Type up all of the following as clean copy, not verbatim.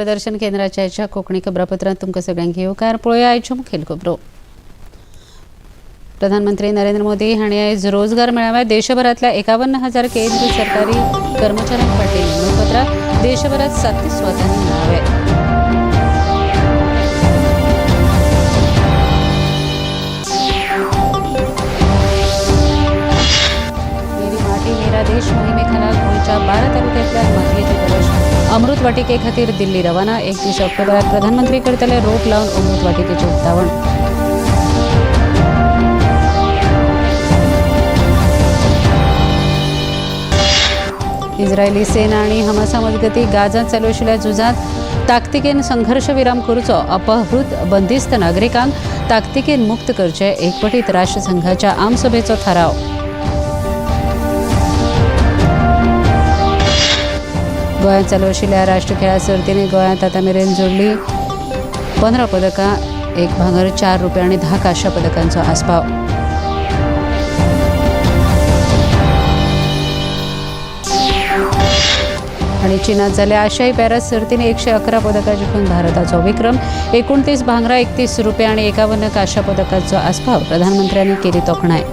दूरदर्शन केंद्राच्या आयच्या कोंकणी खबरापत्रांत तुमकां सगळ्यांक येवकार. पळोवया आयच्यो मुखेल खबरो. प्रधानमंत्री नरेंद्र मोदी हांणी आयज रोजगार मेळाव्यात देशभरांतल्या 51,000 केंद्र सरकारी कर्मचाऱ्यांक फाटली नेमणूक देशभरात 37 सुवातांनी मेळावे. मेरी माटी मेरा देश मोहिमेखाला गोंयच्या 12 तालुक्यांतल्या मातयेचे कलश अमृत वाटिके खातीर दिल्ली रवाना. 31 ऑक्टोबराक प्रधानमंत्री करतले रोप लावन अमृत वाटिकेचे उक्तावण. इस्रायली सेना आणि हमासा मजगती गाझात चालू आशिल्ल्या झुजात ताकतिकेन संघर्ष विराम करचो, अपहृत बंदिस्त नागरिकांक ताकतिकेन मुक्त करचे, एकवटीत राष्ट्रसंघाच्या आमसभेचो थाराव. गोंयांत चालू आशिल्ल्या राष्ट्रीय खेळां सर्तींनी गोंयांत आतां मेरेन जोडली 15 पदकां, 1 भांगर, 4 रुपया आनी 10 कांश्या पदकांचो आस्पाव. आणि चीनात जाल्ल्या आशियाई पॅरास सर्तींनी 111 पदकां जिखून भारताचो विक्रम. 29 भांगरा, 31 रुपया आणि 51 कांश्या पदकांचो आस्पाव. प्रधानमंत्र्यांनी केली तोखणाय.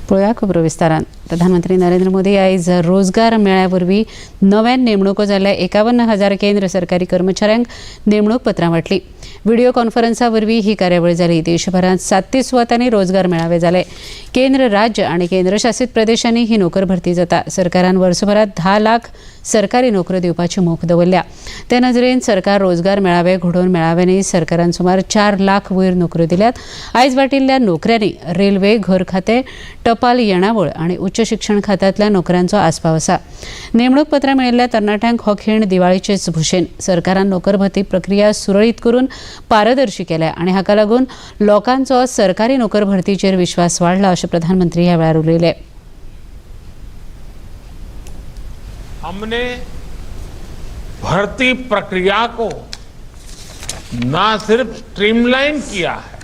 पळोवया खबरो विस्तारान. प्रधानमंत्री नरेंद्र मोदी आयज रोजगार मेळ्या वरवीं नव्यान नेमणुको जाल्ल्या 51,000 केंद्र सरकारी कर्मचाऱ्यांक नेमणूक पत्रां वांटली. व्हिडिओ कॉन्फरन्सा वरवीं ही कार्यावळ जाली. देशभरांत 37 सुवातांनी रोजगार मेळावे जाले. केंद्र, राज्य आनी केंद्रशासीत प्रदेशांनी ही नोकर भरती जाता. सरकारान वर्सभरात 10 लाख सरकारी नोकऱ्यो दिवपाची मोख दवरल्या. ते नजरेन सरकार रोजगार मेळावे घडोवन मेळाव्यांनी सरकारान सुमार 4 लाख वयर नोकऱ्यो दिल्यात. आयज वाटिल्ल्या नोकऱ्यांनी रेल्वे, घर खातें, टपाल येणावळ आनी उच्च शिक्षण खात्यांतल्या नोकऱ्यांचो आस्पाव आसा. नेमणूक पत्रां मेळिल्ल्या तरणाट्यांक हो खीण दिवाळीचेच भशेन. सरकारान नोकर भरती प्रक्रिया सुरळीत करून पारदर्शी केल्या आनी हाका लागून लोकांचो सरकारी नोकर भरतीचेर विश्वास वाडला, अशें प्रधानमंत्री ह्या वेळार उलयले. हमने भर्ती प्रक्रिया को न सिर्फ स्ट्रीमलाइन किया है,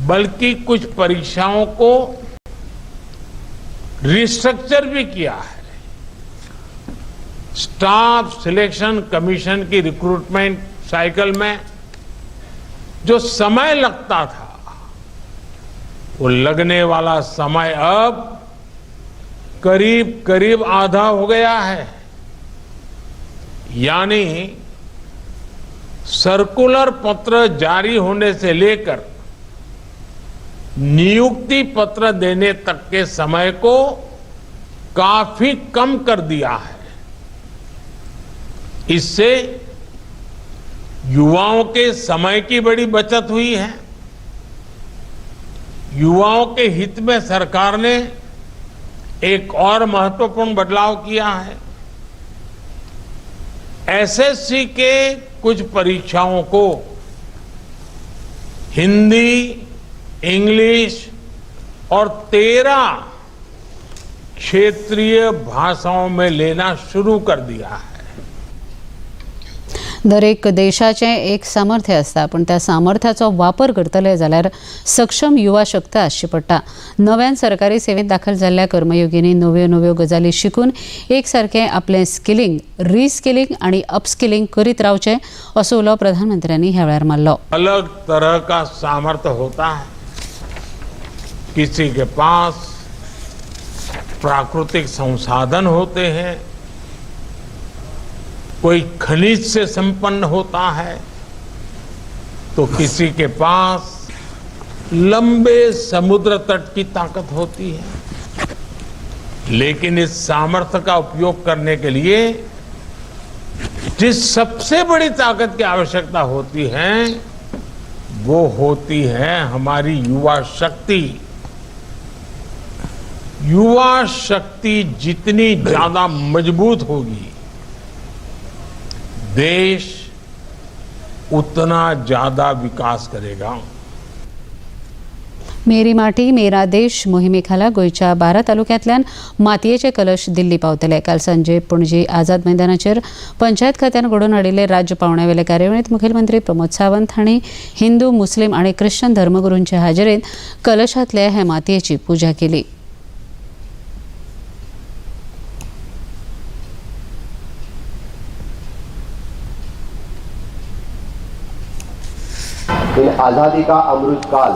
बल्कि कुछ परीक्षाओं को रिस्ट्रक्चर भी किया है। स्टाफ सिलेक्शन कमीशन की रिक्रूटमेंट साइकिल में जो समय लगता था, वो लगने वाला समय अब करीब करीब आधा हो गया है। यानी सर्कुलर पत्र जारी होने से लेकर नियुक्ति पत्र देने तक के समय को काफी कम कर दिया है। इससे युवाओं के समय की बड़ी बचत हुई है। युवाओं के हित में सरकार ने एक और महत्वपूर्ण बदलाव किया है। एसएससी के कुछ परीक्षाओं को हिंदी, इंग्लिश और 13 क्षेत्रीय भाषाओं में लेना शुरू कर दिया है। दरेक देशाचें एक सामर्थ्य आसता, पूण त्या सामर्थ्याचो वापर करतले जाल्यार सक्षम युवा शक्त आसची पडटा. नव्यान सरकारी सेवेंत दाखल जाल्ल्या कर्मयोगींनी नव्यो नव्यो गजाली शिकून एक सारकें आपलें स्किलिंग, रिस्किलिंग आनी अपस्किलिंग करीत रावचें, असो उलो प्रधानमंत्र्यांनी ह्या वेळार मारलो. अलग तरह का सामर्थ्य होता है। किसी के पास प्राकृतिक संसाधन होते हैं, कोई खनिज से संपन्न होता है, तो किसी के पास लंबे समुद्र तट की ताकत होती है। लेकिन इस सामर्थ्य का उपयोग करने के लिए जिस सबसे बड़ी ताकत की आवश्यकता होती है, वो होती है हमारी युवा शक्ति। युवा शक्ति जितनी ज्यादा मजबूत होगी, देश उतना ज्यादा विकास करेगा। मेरी माटी मेरा देश मोहिमेखाला गोंयच्या 12 तालुक्यांतल्यान मातयेचे कलश दिल्ली पावतले. काल सांजे पणजी आझाद मैदानाचेर पंचायत खात्यान घडोवन हाडिल्ले राज्य पावंड्यावेले कार्यावळींत मुखेलमंत्री प्रमोद सावंत हांणी हिंदू, मुस्लीम आनी ख्रिश्चन धर्मगुरूंचे हाजेरेंत कलशांतले हे मातयेची पुजा केली. इन आझादी का अमृत काल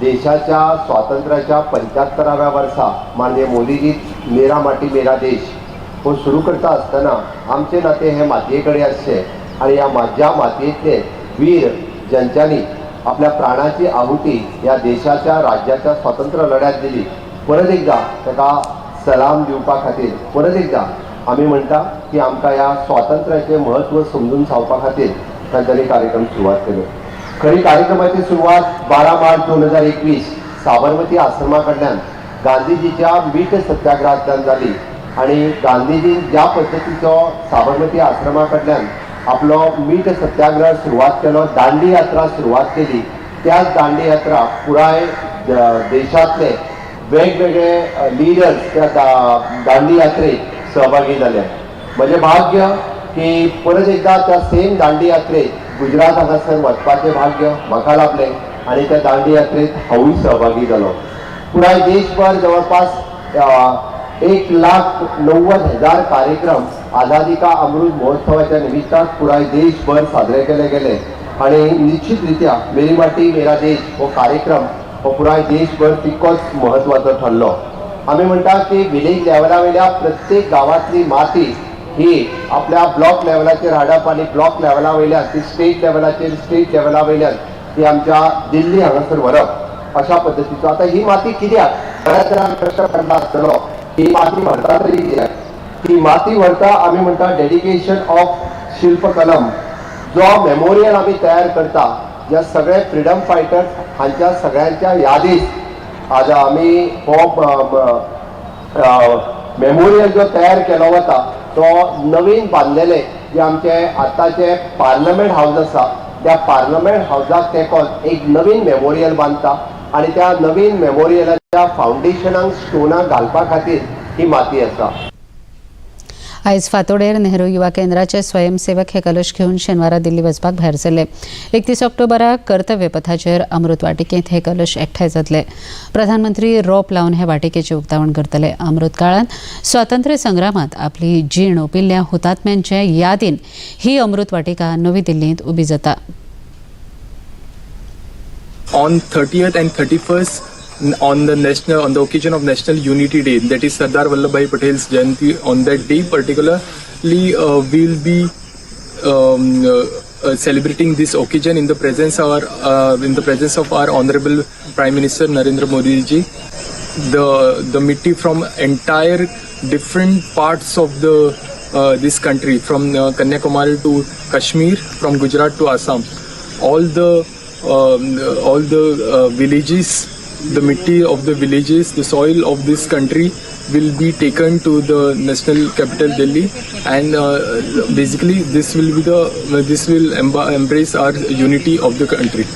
देशाच्या स्वातंत्र्याच्या 75व्या वर्सा माननीय मोदीजी मेरा माटी मेरा देश हो सुरू करता आसतना आमचे नाते हे मातये कडेन आसचे आनी ह्या ज्या मातयेंतले वीर ज्यांच्यांनी आपल्या प्राणाची आहुती ह्या देशाच्या राज्याच्या स्वातंत्र्य लढ्यात दिली, परत एकदा ताका सलाम दिवपा खातीर परत एकदा आमी म्हणटा की आमकां ह्या स्वातंत्र्याचें म्हत्व समजून सांगपा खातीर तांच्यांनी कार्यक्रम सुरवात केलो. खरी कार्यक्रमाची सुरवात 12 मार्च 2021 साबरमती आश्रमा कडल्यान गांधीजीच्या मीठ सत्याग्रहांतल्यान जाली आनी गांधीजी ज्या पद्दतीचो साबरमती आश्रमा कडल्यान आपलो मीठ सत्याग्रह सुरवात केलो, दांडी यात्रा सुरवात केली, त्याच दांडी यात्रा पुराय देशांतले वेगवेगळे लिडर्स त्या दांडी यात्रेत सहभागी जाले. म्हजें भाग्य की परत एकदा त्या सेम दांडी यात्रेत गुजरात हांगासर वचपाचें भाग्य म्हाका लाभलें आनी त्या दांडी यात्रेत हांवूय सहभागी जालो. पुराय देशभर जवळपास 1,90,000 कार्यक्रम आझादी का अमृत महोत्सवाच्या निमित्तान पुराय देशभर साजरे केले गेले आनी निश्चित रित्या मेरी माटी मेरा देश हो कार्यक्रम हो पुराय देशभर तितकोच म्हत्वाचो ठरलो. आमी म्हणटा की विलेज लेवला वयल्या प्रत्येक गांवांतली माती ही आपल्या ब्लॉक लेवलाचेर हाडप आनी ब्लॉक लेवला वयल्यान ती स्टेट लेवलाचेर, स्टेट लेवला वयल्यान ती आमच्या दिल्ली हांगासर व्हरप अशा पद्दतीचो. आतां ही माती कित्याक, बऱ्याच जाणांक प्रश्न पडला आसतलो, ही माती व्हरता तरी कित्याक? ही माती व्हरता आमी म्हणटा डेडिकेशन ऑफ शिल्पकलम, जो मेमोरियल आमी तयार करता ज्या सगळे फ्रिडम फायटर्स हांच्या सगळ्यांच्या यादीत आज आमी हो मेमोरियल जो तयार केलो वता तो नवीन बांदलेले जे आमचे आतांचे पार्लमेंट हावज आसा त्या पार्लमेंट हावजाक तेंकोन एक नवीन मेमोरियल बांदता आनी त्या नवीन मेमोरियलाच्या फावंडेशनाक स्टोनां घालपा खातीर ही माती आसा. आयज फातोडेर नेहरू युवा केंद्राचे स्वयंसेवक हे कलश घेवन शेनवारा दिल्ली वचपाक भायर सरले. 31 ऑक्टोबराक कर्तव्य पथाचेर अमृत वाटिकेंत हे कलश एकठांय जातले. प्रधानमंत्री रोप लावन हे वाटिकेचें उक्तावण करतले. अमृत काळांत स्वातंत्र्य संग्रामांत आपली जीण ओंपिल्ल्या हुतात्म्यांचे यादीन ही अमृत वाटिका नवी दिल्लींत उबी जाता. On 30th and 31st, on the occasion of National Unity Day, that is Sardar Vallabhbhai Patel's Jayanti, on that day particularly we'll be celebrating this occasion in the presence of our Honorable Prime Minister Narendra Modi ji. The mitti from entire different parts of the this country, from Kanyakumari to Kashmir, from Gujarat to Assam, all the villages, the mitti of the villages, the soil of this country will be taken to the national capital Delhi, and basically this will be this will embrace our unity of the country.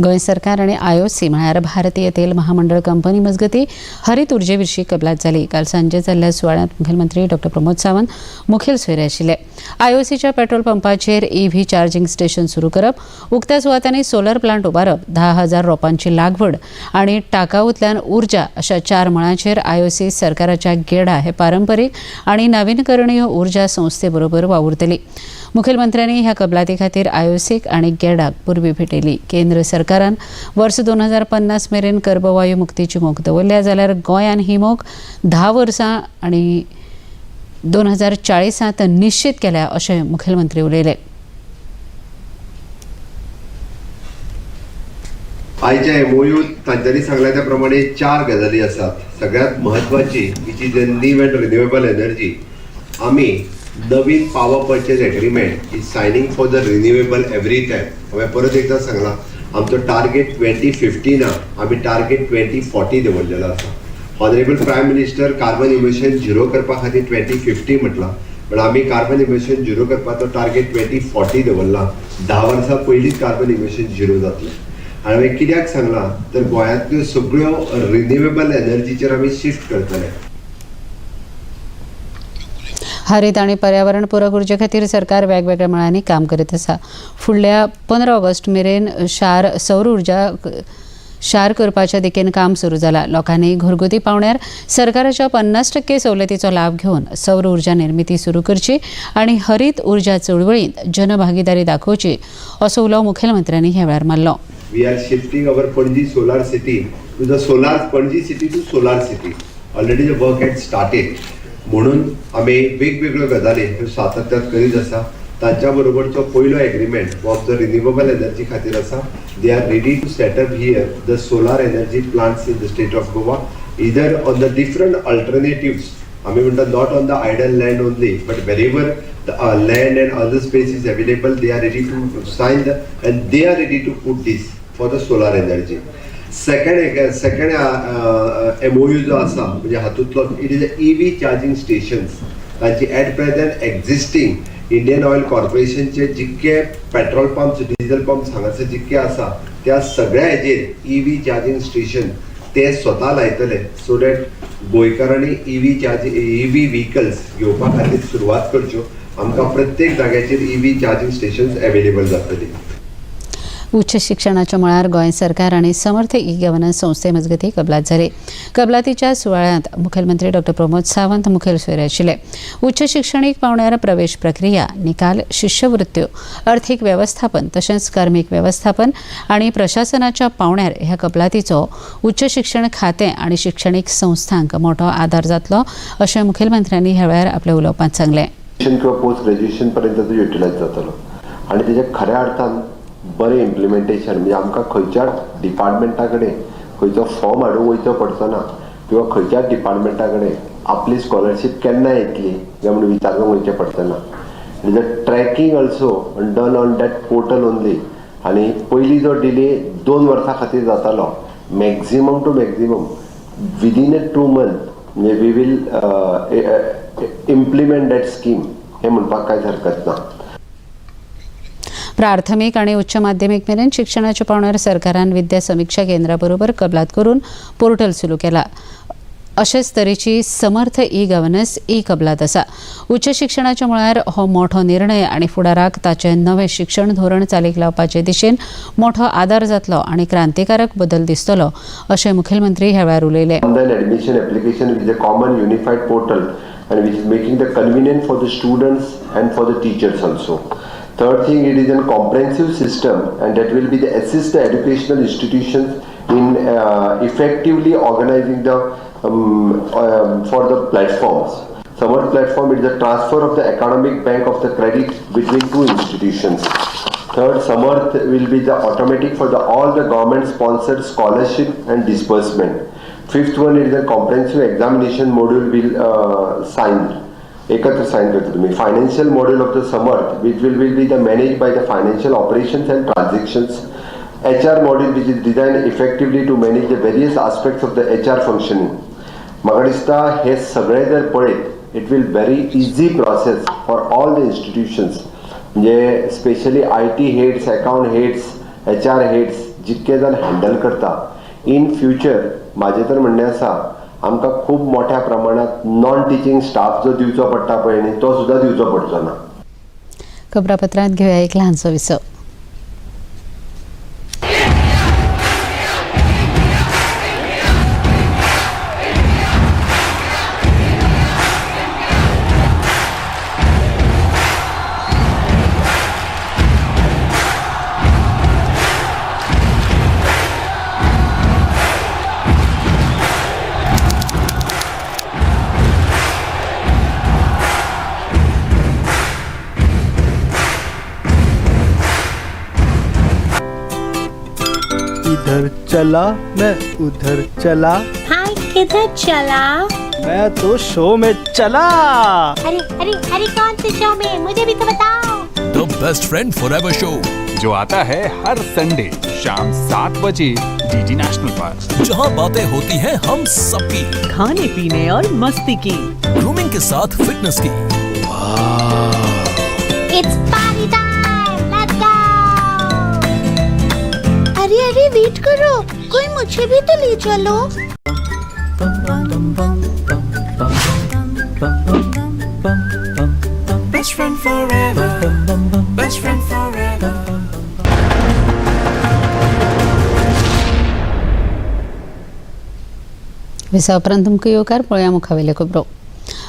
Goa सरकार आनी IOC म्हळ्यार भारतीय तेल महामंडळ company मजगती हरीत उर्जे विशीं कबलात जाली. काल सांजे जाल्ल्या सुवाळ्यांत मुखेलमंत्री डॉ प्रमोद सावंत मुखेल सोयरे आशिल्ले. आयओसीच्या पेट्रोल पंपाचेर ईव्ही चार्जिंग स्टेशन सुरू करप, उक्त्या सुवातांनी सोलर प्लांट उबारप, 10,000 रोपांची लागवड आनी टाकाऊंतल्यान उर्जा अशा 4 मळांचेर आयओसी सरकाराच्या गेडा हे पारंपरीक आनी नवीनकरणीय उर्जा संस्थे बरोबर वावुरतली. मुखेलमंत्र्यांनी ह्या कबलाती खातीर आयओसीक आनी गेडाक पूर्वी भेटयली. केंद्र सरकारान वर्स 2050 मेरेन कर्बवायू मुक्तीची मोख दवरल्या, जाल्यार गोंयान ही मोख 10 वर्सां आनी 2040 निश्चित केल्या अशें मुखेलमंत्री उलयले. आयच्या एमओयू तांच्यांनी सांगल्या त्या प्रमाणे 4 गजाली आसात. सगळ्यात म्हत्वाची which is a new and renewable energy. आमी नवीन power purchase agreement is signing for the renewable every time. हांवें परत एकदां सांगलां, आमचो टार्गेट 2015 आमी टार्गेट 2040 दवरलेलो आसा. Honourable prime minister carbon emission zero करपा खातीर 2050 म्हटलां, पण आमी कार्बन इमिशन झिरो करपाचो टार्गेट 2040 दवरला. 10 वर्सां पयलींच कार्बन इमिशन झिरो जातलें. हांवें कित्याक सांगलां तर गोंयांतल्यो सगळ्यो रिन्युएबल एनर्जीचेर आमी शिफ्ट करतले. हरित आनी पर्यावरण पूरक उर्जे खातीर सरकार वेगवेगळ्या मळांनी काम करीत आसा. फुडल्या 15 ऑगस्ट मेरेन शार सौर उर्जा शार करपाच्या दिकेन काम सुरू जाला. लोकांनी घरगुती पावण्यार सरकाराच्या 50% सवलतीचो लाभ घेवन सौर उर्जा निर्मिती सुरू करची आनी हरित उर्जा चळवळींत जनभागीदारी दाखोवची असो उलो मुखेलमंत्र्यांनी ह्या वेळार मारलो. We are shifting our Panaji solar city to the solar Panaji city to solar city. Already the work had started. म्हणून आमी वेगवेगळ्यो गजाली ह्यो सातत्यात करीत आसा. तांच्या बरोबरचो पयलो एग्रीमेंट हो आमचो रिन्युएबल एनर्जी खातीर आसा. They are ready to set up here the solar energy plants in the state of Goa, either on the different alternatives. आमी म्हणटा not on the idle land only, but wherever the land and other space is available, they are ready to sign and they are ready to put this for the solar energy. Second MOU जो आसा म्हणजे हातूंतलो it is a EV charging stations. तांची at present existing Indian Oil कॉर्पोरेशनचे जितके petrol pumps, diesel pumps हांगासर जितके आसा त्या सगळ्या हेजेर ईव्ही चार्जिंग स्टेशन ते स्वता लायतले, सो that गोंयकारांनी ईव्ही व्हिकल्स घेवपा खातीर सुरवात करच्यो. आमकां प्रत्येक जाग्याचेर ईव्ही चार्जिंग स्टेशन्स अवेलेबल जातली. उच्च शिक्षणाच्या मळार गोंय सरकार आनी समर्थ ई गव्हर्नन्स संस्थे मजगतीं कबलात जाली. कबलातीच्या सुवाळ्यांत मुखेलमंत्री डॉ प्रमोद सावंत मुखेल सोयरे आशिल्ले. उच्च शिक्षणीक पावंड्यार प्रवेश प्रक्रिया, निकाल, शिश्यवृत्त्यो, अर्थीक वेवस्थापन तशेंच कार्मीक वेवस्थापन आनी प्रशासनाच्या पावंड्यार ह्या कबलातीचो उच्च शिक्षण खातें आनी शिक्षणीक संस्थांक मोठो आदार जातलो अशें मुखेलमंत्र्यांनी ह्या वेळार आपल्या उलोवपांत सांगलें. किंवा पोस्ट ग्रॅज्युएशन पर्यंत तो युटिलायज जातलो आनी तेजें खऱ्या अर्थान बरें इम्प्लिमेंटेशन म्हणजे आमकां खंयच्याच डिपार्टमेंटा कडेन खंयचो फॉर्म हाडूंक वयचो पडचो ना किंवा खंयच्याच डिपार्टमेंटा कडेन आपली स्कॉलरशीप केन्ना येतली काय म्हणून विचारूंक वयचें पडचें ना. It is a tracking also done on that portal only. आनी पयलीं जो डिले 2 वर्सां खातीर जातालो, maximum to maximum within a 2 month म्हणजे we will implement that scheme हें म्हणपाक कांयच हरकत ना. प्राथमिक आणि उच्च माध्यमिक मेरेन शिक्षणाच्या पावंड्यार सरकारान विद्या समिक्षा केंद्रा बरोबर कबलात करून पोर्टल सुरू केला. अशेच तरेची समर्थ ई गव्हर्नन्स ई कबलात आसा. उच्च शिक्षणाच्या मळार हो मोठो निर्णय आनी फुडाराक ताचें नवें शिक्षण धोरण चालीक लावपाचे दिशेन मोठो आदार जातलो आनी क्रांतिकारक बदल दिसतलो अशें मुखेलमंत्री ह्या वेळार उलयले. Online admission application is a common unified portal and which is making the convenient for the students and for the teachers also. Third thing, it is a comprehensive system and that will be the assist the educational institutions in effectively organizing the for the platforms. Samarth platform is the transfer of the academic bank of the credit between two institutions. Third, Samarth will be the automatic for the all the government sponsored scholarship and disbursement. Fifth one is the comprehensive examination module will sign. एकत्र साइन करता तुम्ही. Financial module of the Samarth which will be the manage by the financial operations and transactions. HR module which is design effectively to manage the various aspects of the HR functioning. म्हाका दिसता हे सगळे जर पळयत it will very easy process for all the institutions, म्हणजे specially IT heads, account heads, HR heads जितके जाण handle करता. इन फ्युचर म्हाजें तर म्हणणें आसा आमकां खूब मोठ्या प्रमाणात नॉन टिचींग स्टाफ जो दिवचो पडटा पळय न्ही तो सुद्दां दिवचो पडचो ना. खबरापत्रांत घेवया एक ल्हानसो विसव. इधर चला मैं उधर चला, हाय किधर चला? मैं तो शो में चला। अरे अरे अरे कौन से शो में, मुझे भी तो बताओ। The best friend forever show जो आता है हर संडे शाम 7 बजे डीडी नेशनल पर, जहां बातें होती हैं हम सबकी, खाने पीने और मस्ती की, ग्रूमिंग के साथ फिटनेस की। It's party time, let's go. अरे अरे वीर वेट करो, कोई मुझे भी तो ले चलो। Best friend forever. Best friend forever. विसा उपरांत तुमकां येवकार. पळोवया मुखावेल्यो खबरो.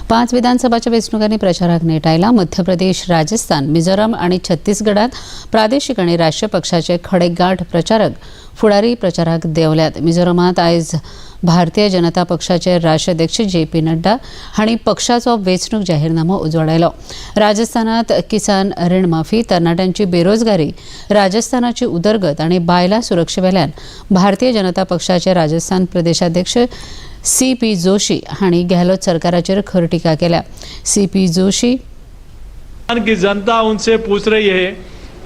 पांच विधानसभाच्या वेंचणुकांनी प्रचाराक नेट आयला. मध्य प्रदेश, राजस्थान, मिझोराम आनी छत्तीसगडात प्रादेशीक आनी राष्ट्रीय पक्षाचे खडेगांठ प्रचारक फुडारी प्रचाराक देंवल्यात. मिझोरामात आयज भारतीय जनता पक्षाचे राष्ट्राध्यक्ष जे पी नड्डा हांणी पक्षाचो वेंचणूक जाहीरनामो उजवाडायलो. राजस्थानात किसान रीण माफी, तरणाट्यांची बेरोजगारी, राजस्थानाची उदरगत आनी बायलां सुरक्षे वेल्यान भारतीय जनता पक्षाचे राजस्थान प्रदेशाध्यक्ष सी पी जोशी हांणी गेहलोत सरकाराचेर खर टिका केल्या. सी पी जोशी की जनता उनसे पूछ रही है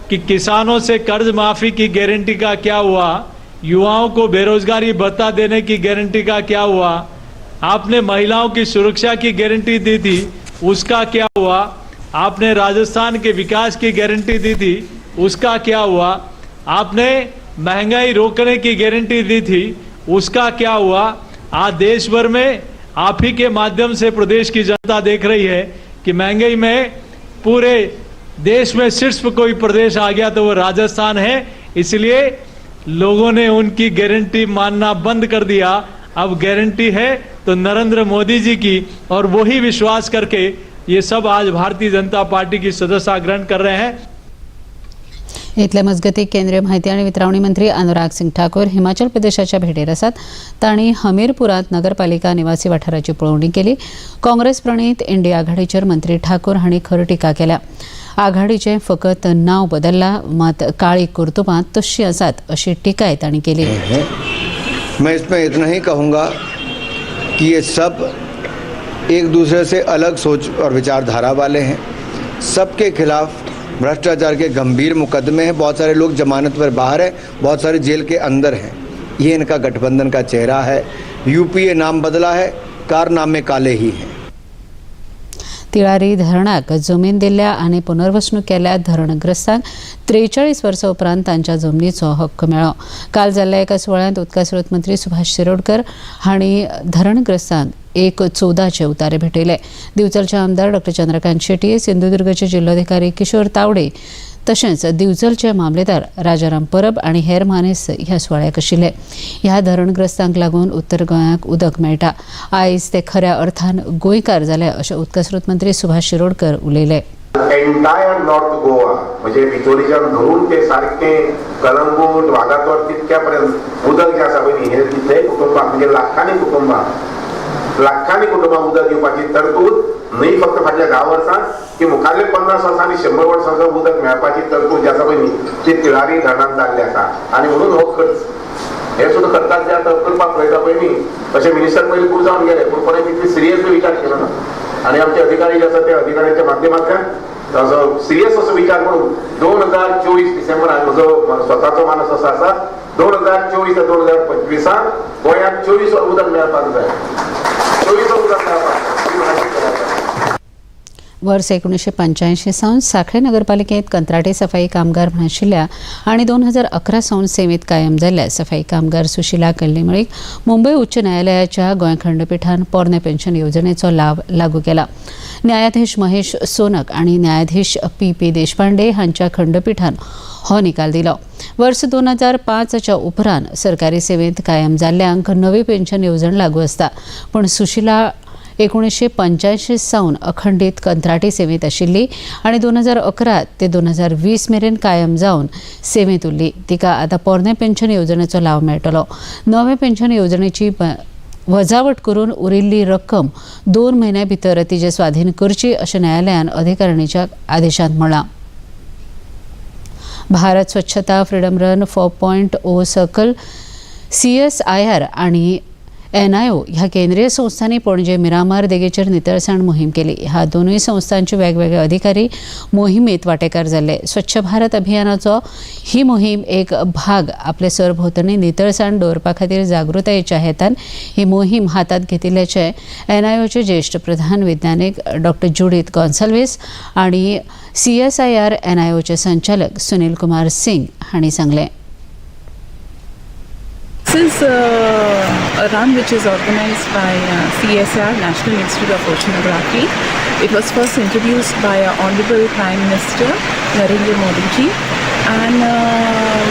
कि किसानों से कर्ज माफी की गारंटी का क्या हुआ, युवाओं को बेरोजगारी भत्ता देने की गारंटी का क्या हुआ, आपने महिलाओं की सुरक्षा की गारंटी दी थी, उसका क्या हुआ, आपने राजस्थान के विकास की गारंटी दी थी, उसका क्या हुआ, आपने महंगाई रोकने की गारंटी दी थी, उसका क्या हुआ। आज देश भर में आप ही के माध्यम से प्रदेश की जनता देख रही है कि महंगाई में पूरे देश में शीर्ष पर कोई प्रदेश आ गया तो वो राजस्थान है। इसलिए लोगों ने उनकी गारंटी मानना बंद कर दिया। अब गारंटी है तो नरेंद्र मोदी जी की और वही विश्वास करके ये सब आज भारतीय जनता पार्टी की सदस्यता ग्रहण कर रहे हैं। इतले मजगतीं, केंद्रीय माहिती आनी वितरावणी मंत्री अनुराग सिंग ठाकूर हिमाचल प्रदेशाच्या भेटेर आसात. तांणी हमीरपुरांत नगरपालिका निवासी वाठाराची पळोवणी केली. काँग्रेस प्रणीत इंडिया आघाडीचेर मंत्री ठाकूर हांणी खर टिका केल्या. आघाडीचें फकत नांव बदल्लां, मात काळी कर्तुबां तश्शी आसात, अशी टिकाय तांणी केली. मैं इसमें इतना ही कहूँगा कि ये सब एक दूसरे से अलग सोच और विचारधारा वाले हैं। सबके खिलाफ भ्रष्टाचार के गंभीर मुकदमे हैं। बहुत सारे लोग जमानत पर बाहर हैं, बहुत सारे जेल के अंदर हैं। ये इनका गठबंधन का चेहरा है। यूपीए नाम बदला है, कारनामे काले ही हैं। तिळारी धरणाक जमीन दिल्ल्या आनी पुनर्वसणूक केल्ल्या धरणग्रस्तांक 43 वर्सां उपरांत तांच्या जमनीचो हक्क मेळ्ळो. काल जाल्ल्या एका सुवाळ्यांत उदका स्रोत मंत्री सुभाष शिरोडकर हांणी धरणग्रस्तांक 1.14चे उतारे भेटयले. दिवचलचे आमदार डॉक्टर चंद्रकांत शेट्ये, सिंधुदुर्गचे जिल्लोधिकारी किशोर तावडे, तशेंच दिवचलचे मामलेदार राजाराम परब आनी हेर मानेस्त ह्या सुवाळ्याक आशिल्ले. ह्या धरणग्रस्तांक लागून उत्तर गोंयाक उदक मेळटा. आयज ते खऱ्या अर्थान गोंयकार जाले, अशें उदका स्रोत मंत्री सुभाष शिरोडकर उलयले. एंटायर नॉर्थ गोवा, म्हणजे बिचोलीच्यान धरून ते सारकें कलंगूट, वागातोर तितक्या पर्यंत उदक जें आसा पळय न्ही, हे तितलेय कुटुंबां, म्हणजे लाखांनी कुटुंबां, लाखांनी कुटुंबां उदक दिवपाची तरतूद न्हय फक्त फाटल्या 10 वर्सां की मुखारले 50 वर्सां आनी 100 वर्सांचो उदक मेळपाची तरतूद जी आसा पळय न्ही, ती तिळारी धरणांत जाल्ली आसा. आनी म्हणून हो खर्च हे सुद्दां खर्चाक जे आतां करपाक पळयता पळय न्ही, अशें मिनिस्टर पयलीं खूब जावन गेले, पूण कोणें तितली सिरियसली विचार केलो ना. आनी आमचे अधिकारी जे आसा, त्या अधिकाऱ्यांच्या माध्यमांतल्यान असो सिरियस असो विचार करून 2024 डिसेंबरात, म्हजो स्वताचो मानस असो आसा, 2024 ते 2025 गोंयांत 24 वर उदक मेळपाक जाय, 24 वर उदक मेळपाक जाय, ही म्हजी जबाबदारी. वर्स 1985 सावन सांखळे नगरपालिकेत कंत्राटी सफाई कामगार म्हण आशिल्ल्या आनी 2011 सावन सेवेंत कायम जाल्ल्या सफाई कामगार सुशिला कल्लीमळीक मुंबय उच्च न्यायालयाच्या गोंय खंडपिठान पोरणे पेन्शन येवजणेचो लाव लागू केला. न्यायाधीश महेश सोनक आनी न्यायाधीश पी पी देशपांडे हांच्या खंडपिठान हो निकाल दिलो. वर्स 2005च्या उपरांत सरकारी सेवेंत कायम जाल्ल्यांक नवी पेन्शन येवजण लागू आसता, पूण सुशिला 1985 सावन अखंडीत कंत्राटी सेवेंत आशिल्ली आनी 2011 ते 2020 मेरेन कायम जावन सेवेंत उरली. तिका आतां पोरणे पेन्शन येवजणेचो लाव मेळटलो. नवे पेन्शन येवजणेची वजावट करून उरिल्ली रक्कम 2 म्हयन्या भितर तिजे स्वाधीन करची, अशें न्यायालयान अधिकारिणीच्या आदेशांत म्हळां. भारत स्वच्छता फ्रीडम रन 4.0 सर्कल, सीएसआयआर आणि एनआयओ ह्या केंद्रीय संस्थांनी पणजे मिरामार देगेचेर नितळसाण मोहीम केली. ह्या दोनूय संस्थांचे वेगवेगळे अधिकारी मोहिमेत वांटेकार जाल्ले. स्वच्छ भारत अभियानाचो ही मोहीम एक भाग. आपले सरभोंवतणी नितळसाण दवरपा खातीर जागृतायेच्या हेतान ही मोहीम हातात घेतिल्ल्याचे एनआयओचे ज्येश्ठ प्रधान वैज्ञानीक डॉक्टर जुडीत गोन्साल्वीस आनी सीएसआयआर एनआयओचे संचालक सुनील कुमार सिंग हांणी सांगलें. This is a run which is organized by CSR, National Institute of Oceanography. It was first introduced by our Honorable Prime Minister Narendra Modi ji, and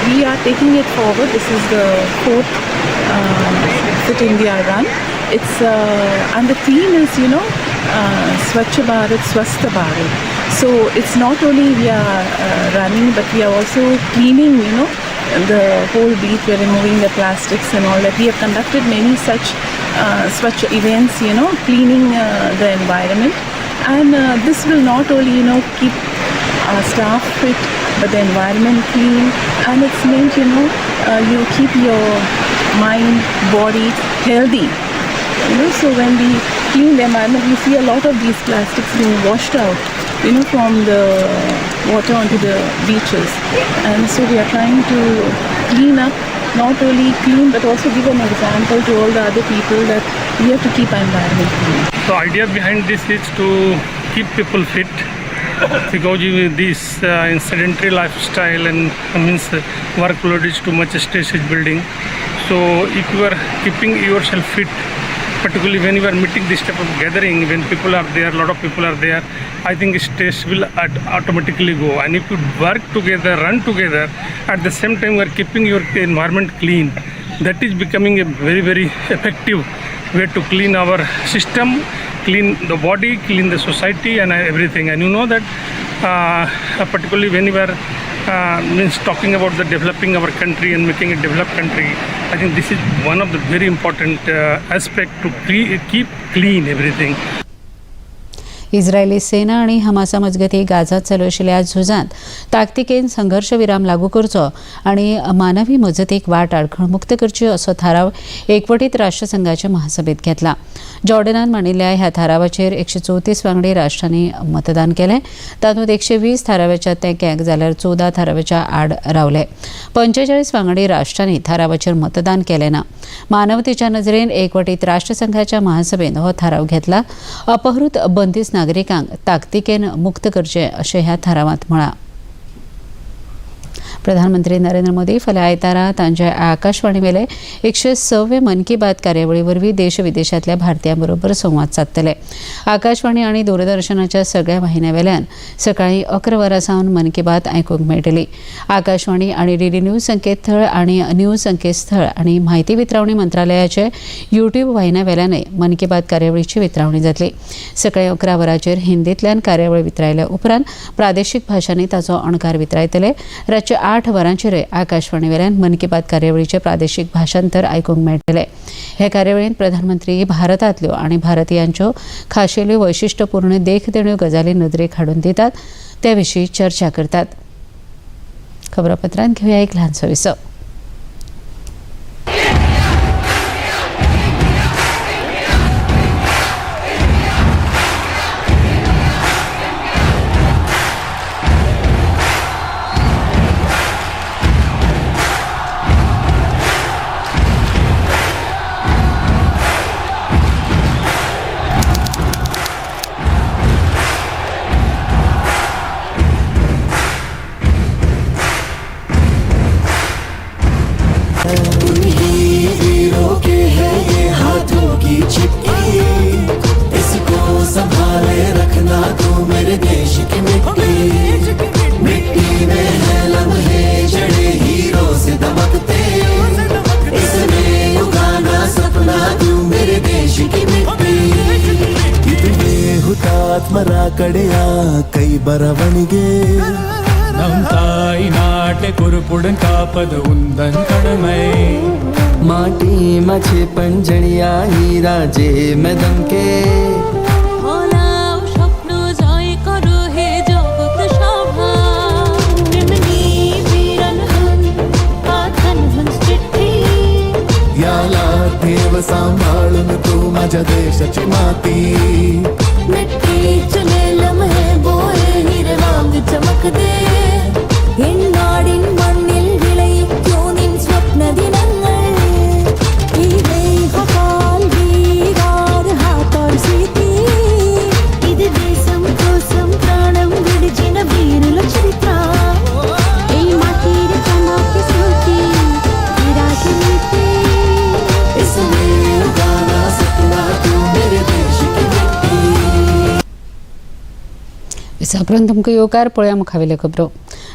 we are taking it forward. This is the fourth Fit India Run. It's and the theme is Swachh Bharat, Swasth Bharat. So it's not only we are running, but we are also cleaning, the whole beach. We are removing the plastics and all that. We have conducted many such such events, cleaning the environment. And this will not only, keep our staff fit, but the environment clean. And it's meant, you keep your mind, body healthy. So when we clean the environment, we see a lot of these plastics being washed out, from the water onto the beaches. And so we are trying to clean up, not only clean, but also give an example to all the other people that we have to keep our environment clean. The idea behind this is to keep people fit, because this sedentary lifestyle and means workload is too much, stress is building. So if you are keeping yourself fit, particularly when you are meeting this type of gathering, when people are there, a lot of people are there, I think stress will automatically go. And if you work together, run together, at the same time you are keeping your environment clean, that is becoming a very, very effective way to clean our system, clean the body, clean the society and everything. And you know that particularly when you are means talking about the developing our country and making a developed country, I think this is one of the very important aspect to keep clean everything. Israeli सेना आनी Hamasa मजगतीं गाझात चालू आशिल्ल्या झुजांत ताकतिकेन संघर्श विराम लागू करचो आनी मानवी मजतीक वाट आडखळ मुक्त करची असो थाराव एकवटीत राष्ट्रसंघाच्या महासभेत घेतला. जॉर्डनान मांडिल्ल्या ह्या थारावाचेर 134 वांगडी राष्ट्रांनी मतदान केलें. तातूंत 120 थाराव्याच्या तेंक्याक जाल्यार 14 थाराव्याच्या आड रावले. 45 वांगडी राष्ट्रांनी थारावाचेर मतदान केलें ना. मानवतेच्या नजरेन एकवटीत राष्ट्रसंघाच्या महासभेन हो थाराव घेतला. अपहृत बंदिस्त नागरिकांक ताकतिकेन मुक्त करचे अशें ह्या थारावांत म्हळां. प्रधानमंत्री नरेंद्र मोदी फाल्यां आयतारा तांच्या आकाशवाणीवेले 106वे मन की बात कार्यावळी वरवीं देश विदेशांतल्या भारतीयां बरोबर संवाद सादतले. आकाशवाणी आनी दूरदर्शनाच्या सगळ्या वाहिन्यां वेल्यान सकाळीं 11 वरां सावन मन की बात आयकूंक मेळटली. आकाशवाणी आनी डीडी न्यूज संकेतथळ आनी न्यूज संकेतस्थळ आनी म्हायती वितरावणी मंत्रालयाचे युट्यूब वाहिन्यां वेल्यानय मन की बात कार्यावळीची वितरावणी जातली. सकाळीं 11 वरांचेर हिंदींतल्यान कार्यावळ वितरायल्या उपरांत प्रादेशीक भाशांनी ताचो अणकार वितरायतले. रातचे 8 वरांचेरय आकाशवाणीवेल्यान मन की बात कार्यावळीचें प्रादेशीक भाशांतर आयकूंक मेळटलें. हे कार्यावळींत प्रधानमंत्री भारतांतल्यो आनी भारतीयांच्यो खाशेल्यो वैशिश्टपूर्ण देखदेण्यो गजाली नदरेक हाडून दितात, ते विशीं चर्चा करतात. खबरापत्रांत घेवया एक ल्हानसो विसव. ಆತ್ಮರ ಕಡೆಯ ಕೈ ಬರವಣಿಗೆ நம் தாய் நாட்டை பொறுப்புடன் காப்பது உந்தன் கடமை. माटी मछे पंजड़िया हीरा जे में दमके স্বপ্ন জয় করো হে জগৎ সভা. याला ठेव सांभाळून तू माझ्या देशाची माती. मिट्टी चले लम्हे बोए हीरे वांग चमक दे. എന്നാടിൻ മണ്ണിൽ വിളയിക്കൂ നിൻ സ്വപ്ന ദിനങ്ങൾ. ఇది దేశం కోసం ప్రాణం విడిచిన వీరుల చరిత్ర. এই মাটির চমক স্মৃতি রাজনীতি. दिसा उपरांत तुमकां येवकार. पळोवया मुखावेल्यो खबरो.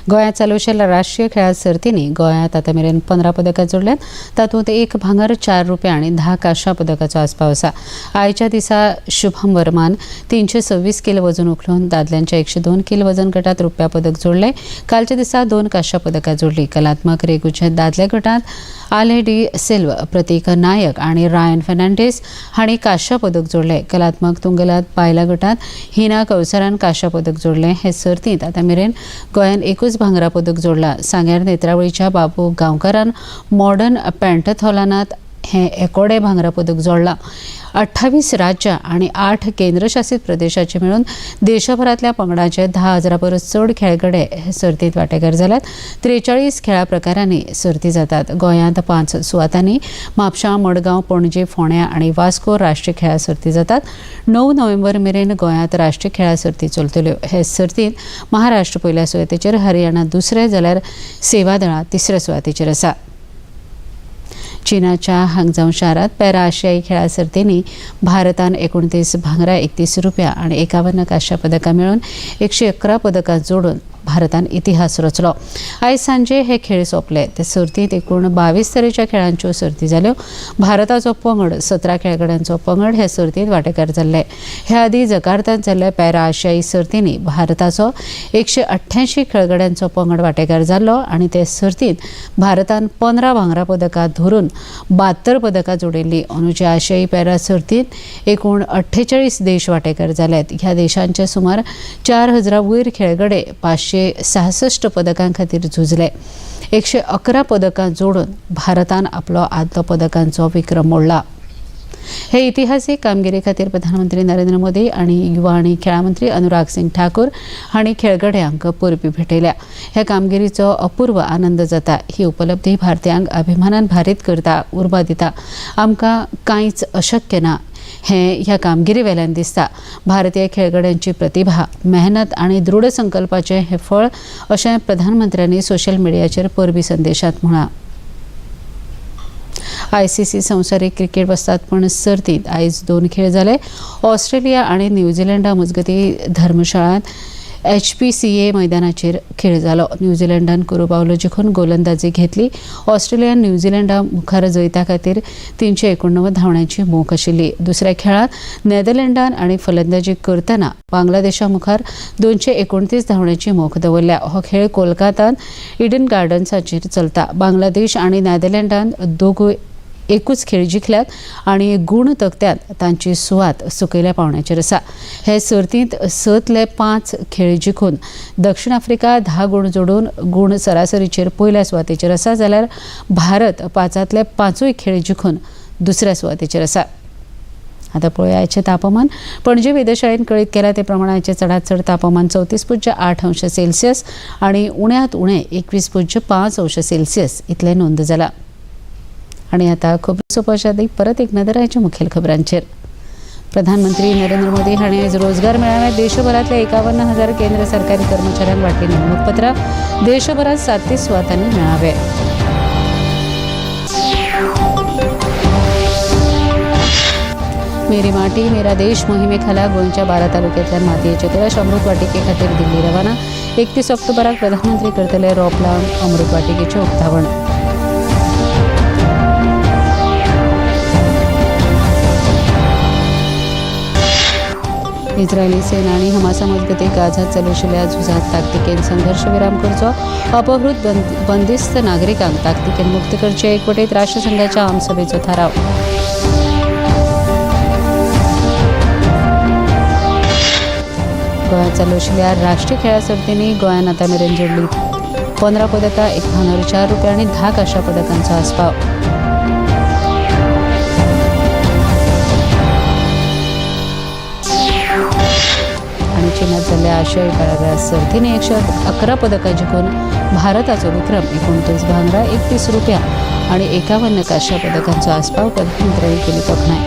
गोंयांत चालू आशिल्ल्या राष्ट्रीय खेळां सर्तींनी गोंयांत आतां मेरेन 15 पदकां जोडल्यात. तातूंत 1 भांगर, 4 रुपया आनी 10 कांश्या पदकाचो आस्पाव आसा. आयच्या दिसा शुभम वर्मान 326 किल वजन उखलून दादल्यांच्या 102 किल वजन गटात रुप्या पदक जोडलें. कालच्या दिसा 2 कांश्या पदकां जोडली. कलात्मक रेगूच्या दादल्या गटात आले डी सिल्व, प्रतीक नायक आनी रायन फेर्नांडीस हांणी कांश्या पदक जोडलें. कलात्मक तुंगलात बायलां गटात हिना कौसरान कांश्या पदक जोडलें. हे सर्तींत आतां मेरेन गोंयान एकूच भांगरा पदक जोडलां. सांग्यार नेत्रावळीच्या बाबू गांवकारान मॉडर्न पॅन्टाथॉलानात हें एकोडें भांगरा पदक जोडलां. 28 राज्यां आनी 8 केंद्रशासीत प्रदेशाचे मेळून देशभरांतल्या पंगडाचे 10,000 परस चड खेळगडे हे सर्तींत वांटेकार जाल्यात. 43 खेळा प्रकारांनी सर्ती जातात. गोंयांत 5 सुवातांनी म्हापशां, मडगांव, पणजे, फोंड्या आनी वास्को राष्ट्रीय खेळां सर्ती जातात. 9 नोव्हेंबर मेरेन गोंयांत राष्ट्रीय खेळां सर्ती चलतल्यो. हे सर्तींत महाराष्ट्र पयल्या सुवातेचेर, हरियाणा दुसरे जाल्यार सेवा दळां तिसऱ्या सुवातेचेर आसा. चीनाच्या हांगजाव शारात पॅरा आशियाई खेळां सर्तींनी भारतान 29 भांगरा, 31 रुपया आनी 51 कांश्या पदकां मेळून 111 पदकां जोडून भारतान इतिहास रचलो. आयज सांजे हे खेळ सोंपले. ते सर्तींत एकूण 22 तरेच्या खेळांच्यो सर्ती जाल्यो. भारताचो पंगड 17 खेळगड्यांचो पंगड हे सर्तींत वांटेकार जाल्ले. हे आदीं जकार्तांत जाल्ल्या पॅरा आशियाई सर्तींनी भारताचो 188 खेळगड्यांचो पंगड वांटेकार जाल्लो आनी ते सर्तींत भारतान 15 भांगरा पदकां धरून 72 पदकां जोडिल्लीं. अंदूच्या आशियाई पॅरा सर्तींत एकूण 48 देश वांटेकार जाल्यात. ह्या देशांचे सुमार 4,000 वयर खेळगडे 566 पदकां खातीर झुजले. 111 पदकां जोडून भारतान आपलो आदलो पदकांचो विक्रम मोडला. हे इतिहासीक कामगिरी खातीर प्रधानमंत्री नरेंद्र मोदी आनी युवा आनी खेळां मंत्री अनुराग सिंग ठाकूर हांणी खेळगड्यांक परबी भेटयल्या. ह्या कामगिरीचो अपूर्व आनंद जाता. ही उपलब्धी भारतीयांक अभिमानान भारीत करता, उर्बा दिता. आमकां कांयच अशक्य ना हें ह्या कामगिरी वेल्यान दिसता. भारतीय खेळगड्यांची प्रतिभा, मेहनत आनी दृढ संकल्पाचें हें फळ अशें प्रधानमंत्र्यांनी सोशल मिडियाचेर परबी संदेशांत म्हळां. आयसीसी संवसारीक क्रिकेट वस्तादपण सर्तींत आयज 2 खेळ जाले. ऑस्ट्रेलिया आनी न्यूझीलंडा मजगतीं धर्मशाळांत HPCA मैदानाचेर खेळ जालो. न्यूझीलंडान कुरू जिखून गोलंदाजी घेतली. ऑस्ट्रेलियान न्यूझीलंडा मुखार जैता खातीर 389 धांवड्यांची मोख आशिल्ली. दुसऱ्या खेळांत नेदरलँडान आनी फलंदाजी करतना बांगलादेशा मुखार 229 धांवड्यांची मोख दवरल्या. हो खेळ कोलकातांत इडन गार्डन्साचेर चलता. बांगलादेश आनी नेदरलँडान दोगूय एकूच खेळ जिखल्यात आनी गूण तकत्यांत तांची सुवात सकयल्या पावण्याचेर आसा. हे सर्तींत 6 5 खेळ जिखून दक्षिण आफ्रिका 10 गूण जोडून गूण सरासरीचेर पयल्या सुवातेचेर आसा, जाल्यार भारत 5 5 खेळ जिखून दुसऱ्या सुवातेचेर आसा. आता पळोवया आयचें तापमान. पणजे वेधशाळेन कळीत केलां ते प्रमाण आयचें चडांत चड तापमान 34.8 अंश सेल्सियस आनी उण्यांत उणें 21.5 अंश सेल्सियस इतलें नोंद जालां. आनी आतां खबरो सोंपच्या आदीं परत एक नदर आयच्या मुखेल खबरांचेर. प्रधानमंत्री नरेंद्र मोदी हांणी आयज रोजगार मेळाव्यात देशभरांतल्या 51,000 केंद्र सरकारी कर्मचाऱ्यांक वांटली नेमणूक पत्रां. देशभरात 37 सुवातांनी मेळावे. मेरी माटी मेरा देश मोहिमे खाला गोंयच्या 12 तालुक्यांतल्यान मातयेचे कलश अमृत वाटिके खातीर दिल्ली रवाना. 31 ऑक्टोबराक प्रधानमंत्री करतले रोप लावन अमृत वाटिकेचें उक्तावण. इस्रायली सेना आनी हमासा मजगतीं गाझात चालू आशिल्ल्या झुजांत ताकतिकेन संघर्श विराम करचो, अपहृत बंदिस्त नागरिकांक ताकतिकेन मुक्त करचे, एकवटीत राष्ट्रसंघाच्या आमसभेचो थाराव. गोंयांत चालू आशिल्ल्या राष्ट्रीय खेळां सर्तींनी गोंयान आतां मेरेन जोडली 15 पदकां, 1 भांगर, 4 रुपया आनी 10 कांश्या पदकांचो आस्पाव. आनी चीनात जाल्ल्या आशियाई खेळाव्या सर्तींनी 111 पदकां जिखून भारताचो विक्रम 29 भांगरा, 31 रुपया आनी 51 कांश्या पदकांचो आस्पाव. प्रधानमंत्र्यांनी केली तोखणाय.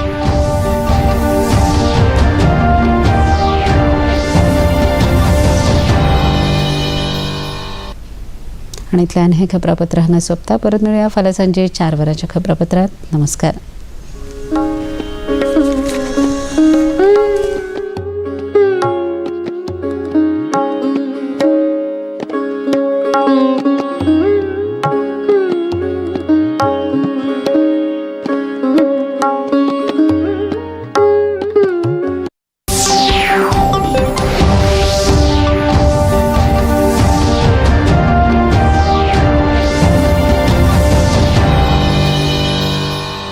आनी इतल्यान हें खबरापत्र हांगा सोंपता. परत मेळुया फाल्यां सांजे 4 वरांच्या खबरापत्रांत. नमस्कार.